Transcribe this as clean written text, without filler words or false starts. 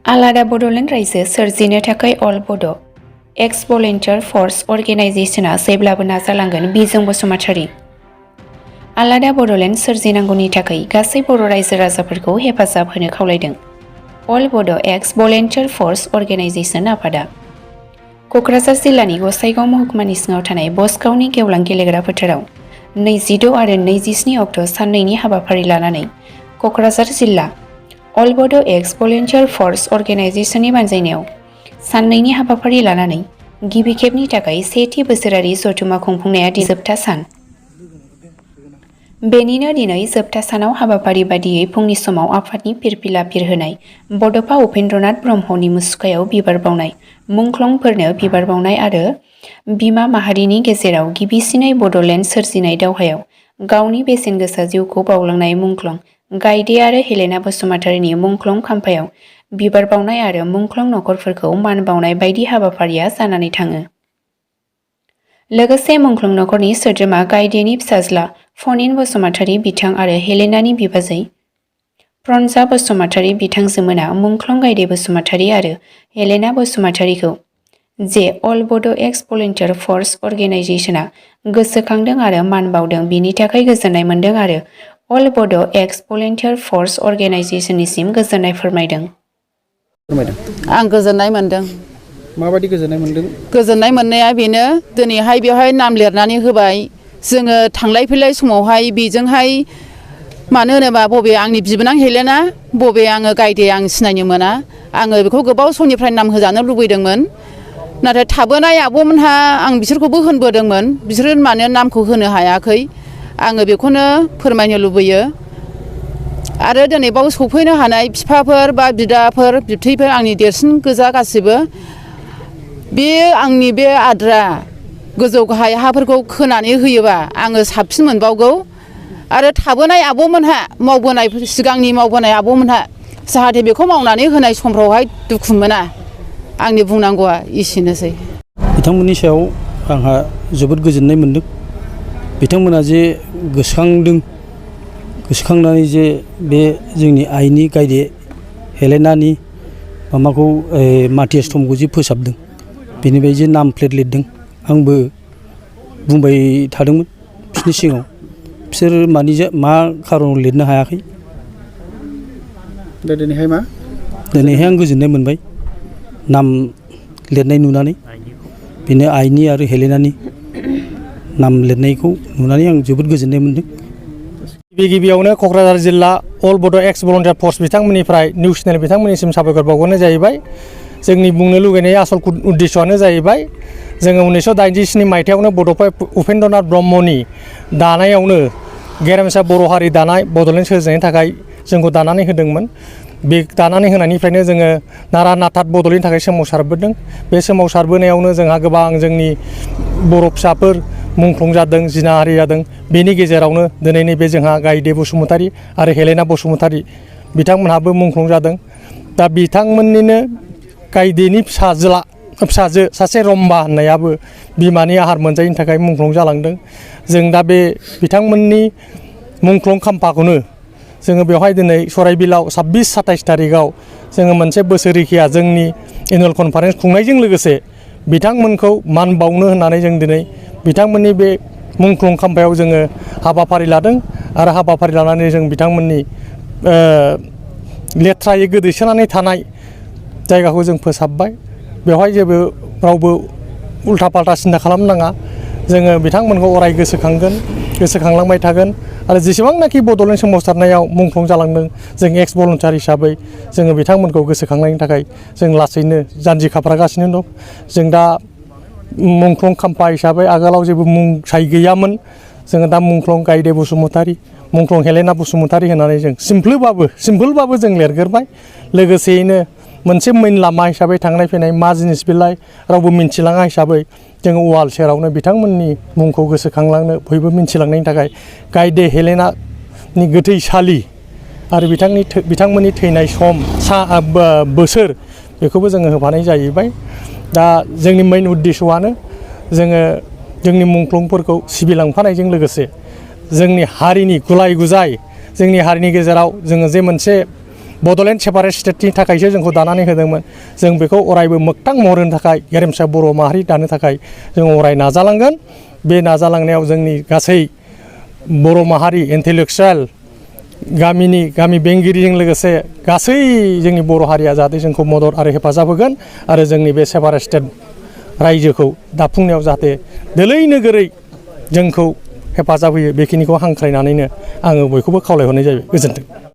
आलादा बड'लेण्ड रायजो सोरजिनो थाखाय अल बड' एक्स भलेन्टियार फर्स अर्गेनाइजेशना जेब्लाबो नाजालांगोन बिजों बसुमतारी। आलादा बड'लेण्ड सोरजिनांगौनि थाखाय गासै बर' रायजो राजाफोरखौ हेफाजाब होनो खावलायदों अल बड' एक्स भलेन्टियार फर्स अर्गेनाइजेशन आफादा। क'क्राझार जिल्लानि गसाइगाव महकुमानि सिङाव थानाय बसगावनि गेवलां गेलेग्रा फोथाराव 26 आरो 27 अक्ट' साननैनि हाबाफारि लानानै क'क्राझार जिल्ला अल बड' एक्स भलेन्टियार फर्स अर्गेनाइजेशननि बानजायनायाव साननैनि हाबाफारि लानानै गिबि खेबनि थाखाय सेथि बोसोरारि जथुम्मा खुंफुंनाया जोबथा सान। बेनिनो दिनै जोबथा सानाव हाबाफारि बादियै फुंनि समाव आफादनि फिरफिला फिरहोनाय बड'फा उपेन्द्रनाथ ब्रह्मनि मुसुखायाव बिबार बावनाय, मुंख्लंफोरनो बिबार बावनाय आरो बिमा माहारिनि गेजेराव गिबिसिनै बड'लेण्ड सोरजिनाय दावहायाव गावनि बेसेन गोसा जिउखौ बावलांनाय मुंख्लं गायदे आरो हेलेना बसुमतारीनि मुंख्लं खाम्फायाव बिबार बावनाय आरो मुंख्लं नखरफोरखौ मान बावनाय बायदि हाबाफारिया जानानै थाङो। लोगोसे मुंख्लं नखरनि सोद्रोमा गायदेनि फिसाज्ला फनिन बसुमतारी बिथां आरो हेलेनानि बिबाजै प्रन्जा बसुमतारी बिथांजोमोना मुंख्लं गायदे बसुमतारी आरो हेलेना बसुमतारीखौ जे अल बड' एक्स भलेन्टियार फर्स अर्गेनाइजेशना गोसोखांदों आरो मान बावदों बिनि थाखाय गोजोननाय मोन्दों आरो अल बड' एक्स भलेन्टियार फर्स अर्गेनाइजेशननिसिम गोजोननाय फोरमायदों। आं गोजोननाय मोन्दों। माबायदि गोजोननाय मोन्दों? गोजोननाय मोननाया बेनो दिनैहाय बेवहाय नाम लिरनानै होबाय। जोङो थांलाय फैलाय समावहाय बेजोंहाय मानो होनोबा बबे आंनि बिबोनां हेलेना बबे आङो गायदे आं सिनायनो मोना। आङो बेखौ गोबाव समनिफ्राय नाम होजानो लुबैदोंमोन। नाथाय थाबोनाय आब'मोनहा आं बिसोरखौबो होनबोदोंमोन, बिसोरो मानो नामखौ होनो हायाखै। आङो बेखौनो फोरमायनो लुबैयो। आरो दिनै बाव सफैनो हानाय बिफाफोर बा बिदाफोर बिबथैफोर आंनि देरसिन गोजा गासिबो बे आंनि बे आद्रा गोजौ गाहाय हाफोरखौ खोनानै होयोबा आङो साबसिन मोनबावगौ। आरो थाबोनाय आब'मोनहा मावबोनाय सिगांनि मावबोनाय आब'मोनहा जाहाथे बेखौ मावनानै होनाय समफ्रावहाय दुखु मोना। आंनि बुंनांगौआ एसेनोसै। बिथांमोननि सायाव आंहा जोबोद गोजोननाय मोन्दों। बिथांमोना जे गोसोखांदों, गोसोखांनानै जे बे जोंनि आइनि गायदे हेलेनानि माबाखौ माथि स्तम्भखौ जे फोसाबदों बेनिफ्राय जे नाम प्लेट लिरदों। आंबो बुंबाय थादोंमोन बिसोरनि सिगाङाव, बिसोर मा खारनाव लिरनो हायाखै। दा दिनैहाय मा? दिनैहाय आं गोजोननाय मोनबाय नाम लिरनाय नुनानै। बेनो आइनि आरो हेलेनानि नाम लिरनायखौ नुनानै आं जोबोद गोजोननाय मोन्दों। गिबियावनो क'क्राझार जिल्ला अल बड' एक्स भलेन्टियार फर्स बिथांमोननिफ्राय निउस चेनेल बिथांमोननिसिम साबायखर बावहरनाय जाहैबाय। जोंनि बुंनो लुगैनाय आसल उद्देश्यआनो जाहैबाय जोङो 1987 मायथाइयावनो बड'फा उपेन्द्रनाथ ब्रह्मनि दानायावनो गेरेमसा बर' हारि दानाय बड'लेण्ड सोरजिनायनि थाखाय जोंखौ दानानै होदोंमोन। बे दानानै होनायनिफ्रायनो जोङो नारा नाथात बड'लेण्डनि थाखाय सोमावसारबोदों। बे सोमावसारबोनायावनो जोंहा गोबां जोंनि बर' फिसाफोर मुंख्लं जादों, जिनाहारि जादों। बेनि गेजेरावनो दिनै नैबे जोंहा गायदे बसुमतारी आरो हेलेना बसुमतारी बिथांमोनहाबो मुंख्लं जादों। दा बिथांमोननिनो गायदेनि फिसाजो सासे रम्बा होननायाबो बिमानि आहार मोनजायैनि थाखाय मुंख्लं जालांदों। जों दा बे बिथांमोननि मुंख्लं खाम्फाखौनो जोङो बेवहाय दिनै सराइबिलाव 26-27 थारिखआव जोङो मोनसे बोसोरिखिया जोंनि एनुवेल कनफारेन्स खुंनायजों लोगोसे बिथांमोनखौ मान बावनो होननानै जों दिनै बिथांमोननि बे मुंख्लं खाम्फायाव जोङो हाबाफारि लादों। आरो हाबाफारि लानानै जों बिथांमोननि लेथ्रायै गोदोसोनानै थानाय जायगाखौ जों फोसाबबाय। बेवहाय जेबो रावबो उल्था पाल्टा सिन्था खालामनाङा। जोङो बिथांमोनखौ अराय गोसोखांगोन, गोसोखांलांबाय थागोन। आरो जेसेबांनाखि बड'लेण्ड सोमावसारनायाव मुंख्लं जालांदों जों एक्स भलेन्टियार हिसाबै जोङो बिथांमोनखौ गोसोखांनायनि थाखाय जों लासैनो जानजि खाफ्रागासिनो दं। जों दा मुंख्लं खाम्फा हिसाबै आगोलाव जेबो मुंसाय गैयामोन। जोङो दा मुंख्लं गायदे बसुमतारी, मुंख्लं हेलेना बसुमतारी होननानै जों सिम्पोलबाबो जों लिरगोरबाय। लोगोसेयैनो मोनसे मेन लामा हिसाबै थांनाय फैनाय मा जिनिस बेलाय रावबो मिन्थिलाङा हिसाबै जोङो वाल सेरावनो बिथांमोननि मुंखौ गोसोखांलांनो बयबो मिन्थिलांनायनि थाखाय गायदे हेलेनानि गोथैसालि आरो बिथांमोननि थैनाय सम बोसोर बेखौबो जोङो होफानाय जाहैबाय। दा जोंनि मेन उद्देश्यआनो जोङो जोंनि मुंख्लंफोरखौ सिबिलांफानायजों लोगोसे जोंनि हारिनि गुलाय गुजाय जोंनि हारिनि गेजेराव जोङो जे मोनसे बड'लेण्ड सेपारेट स्टेटनि थाखायसो जोंखौ दानानै होदोंमोन जों बेखौ अरायबो मोगथां महर होनो थाखाय गेरेमसा बर' माहारि दानो थाखाय जों अराय नाजालांगोन बे नाजालांनायाव जोंनि गासै बर' माहारि इन्टेलेक्सुवेल गामि बेंगिरिजों लोगोसे गासै जोंनि बर' हारिया जाहाथे जोंखौ मदद आरो हेफाजाब होगोन आरो जोंनि बे सेपारेट स्टेट रायजोखौ दाफुंनायाव जाहाथे दोलै नोगोरै जोंखौ हेफाजाब होयो बेखिनिखौ हांख्रायनानैनो आङो बयखौबो खावलायहरनाय जायो गोजोन्थों।